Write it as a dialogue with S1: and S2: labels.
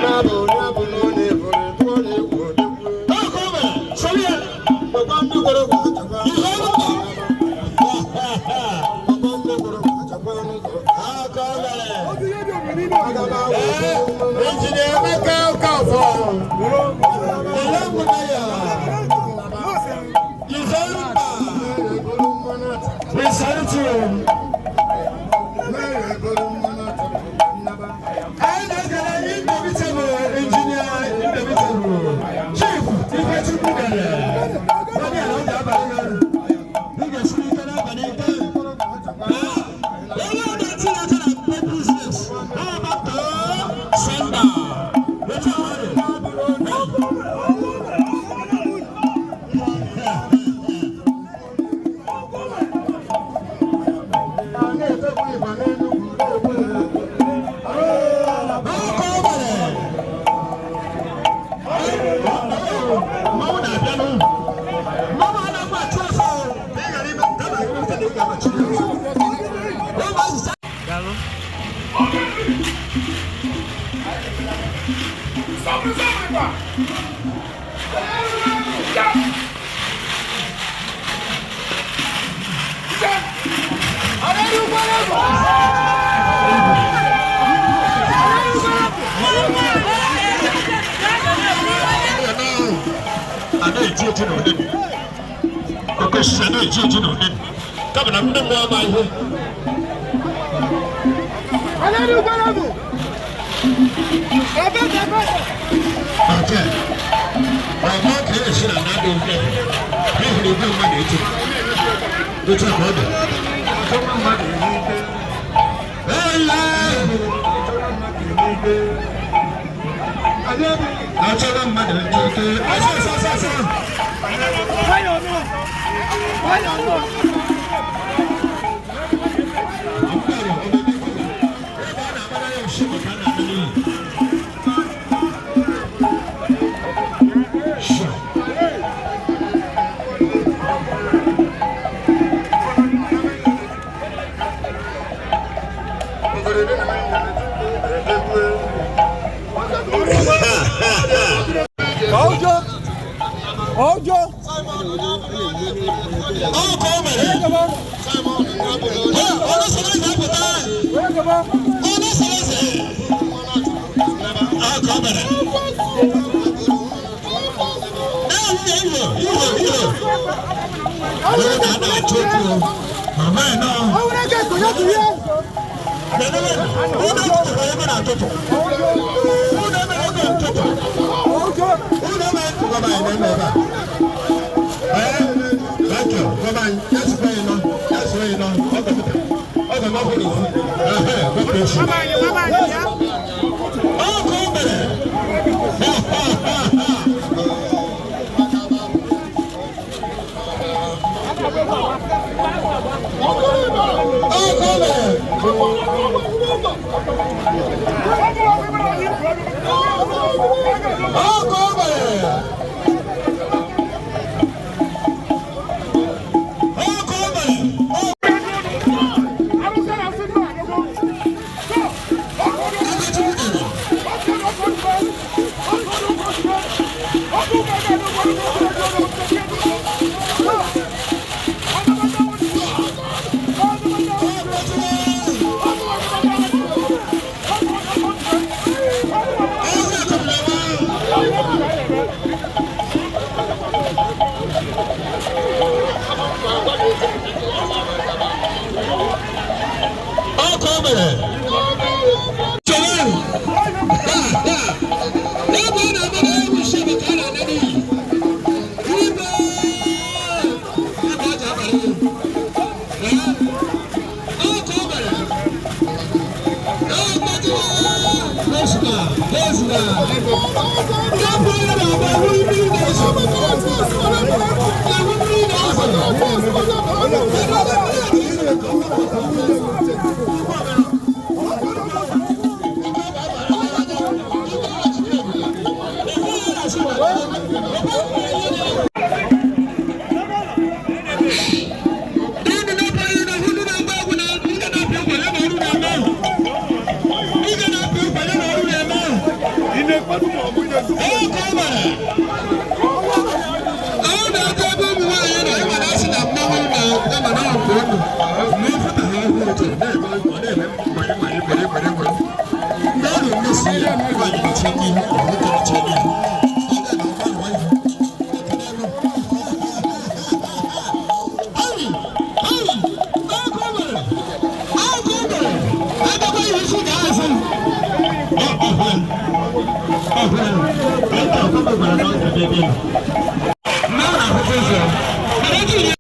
S1: Na-abụ onye bụ na onye bụrụ tụọ ya egwu odogwu.
S2: Ọkụ mere, sọrọ ya.
S1: Gbakwa ndị gwara gwa achakwa.
S2: Ihe ọrụ.
S1: Gbakwa ndị gwara gwa achakwa n'ụzọ.
S2: Ọkụ mere.
S1: Aga m awụ
S2: Ee, Injinia Emeka Okafor. Elewunaya. Ifelumba. We salute you. Anyị na-ekele Indomitable Engineer Indomitable Chief Ifechukwu Dere. Onye ala ọ ga-abalị n'ọrụ. Ị ga-esiri ike n'abalị ike. Onye ọdachi na-acha na business. Ọ back to sender. Wetin ọ dị?
S1: Na-etekwa ịba n'Enugwu na-ekwe.
S2: Ọkụ mere. Mmanwụ na-abịanụ. Mmanwụ anaghị achụ ọsọ. Ị ghara ime kama ị na ị ga-amachi ya. Ụmụazị.
S3: Daalụ.
S2: A na-eji eji na ụdị oke osisi, a na-eji eji na ụdị kama na ndị mmụọ ama ihe.
S4: Alẹ́rú gbọ́dọ̀ ẹbẹ̀ tẹ̀bẹ̀.
S2: Nke ọmọ ka esi na na-adị oke n'ihi na igwe mmadụ etu otu a ka ọ dị.
S1: Achọwa mmadụ n'ike.
S2: Eyi!
S1: N'ike. Anyị ebighị.
S2: Achọrọ mmadụ n'ike. Ọsọ ọsọ ọsọ ọsọ.
S4: Wáyọ̀ náà, wáyọ̀ náà.
S2: Ebe a na-agbara ya nshi maka a na-ana n'iyi. Sure.
S1: Mberede na mberede edegbu.
S4: Ọjọ́ ọjọ́.
S2: Ọkọ̀ o mere. Ọlọ́sọ̀rọ̀ ìdápụta. Ọlọ́sọ̀rọ̀ ọkọ̀ o mere. Ee, ihe ihe ihe. Onye na-ana achọ okwu. Mama ị nọ.
S4: Ọwúrẹ́ kẹ́kọ̀ọ́ yóò tún yẹ.
S2: Unu etụtụrụ ebe na-atụtụ. Unu emere ebe ntụtụ.
S4: Ọjọ́.
S2: Unu emere gọba anyị na-eme ebe a. Ee, thank you. Gọba anyị, ya sikwa anyị nọ, ya sikwa anyị nọ. Ọ ga-apụta. Ọ ga-agbapụ n'ezi. Ehe, God bless you. Ọkụ o mere. Ha, ha, ha, ha. Ọkụ o mere. Ọkụ o mere. Ọkụ o mere. Ifechukwu Dere. Eze akụnụba. Ọkụ o mere. Chere. Ha, ha. Ebe ọ na-agba na egwu isi bụ ka a na-ana n'iyi. Ibe! Ibe ọ ji abalị gị. Ee? Ọkụ o mere. Ee, mmadụ. Ezna, Ezna. Kapụ ya na-agba ihu mmiri na-ezo. Ihu mmiri na-ezo. Kedu ebe mmiri na-ezo? Ndị na-abịa na ndị na-agba egwu na ndị na-apịa ụkwụ ya na ọrụ na-eme. Ndị na-apịa ụkwụ ya na ọrụ na-eme.
S1: Ị na-ekpedu ma ọ bụ na-ezu?
S2: Ee, ka ọ mere. Ọ na-aga ebe ụmụ nwaanyị nọ, ịma na asị na mmanwụ na-ama na ọ bụ ụmụ. Na ife na ha hụ ụtọ, na-eme ọ na-eme mgbere mgbere mgbere mgbere mgbere. Mgbe ọ na-emesi ya, nwaanyị na-eche n'ihu, nwoke na-eche n'ihu. Ọ ga na ọgba nwa ihu. Ayi, ayi, ọkụ mere, ọkụ mere, agakwa ihe isi ga-azụ. Ọ, ọ, ọ. Ọ, ọ, ọ, ọ, ọ, ọ, ọ, ọ, ọ, ọ, ọ, ọ, ọ, ọ, ọ.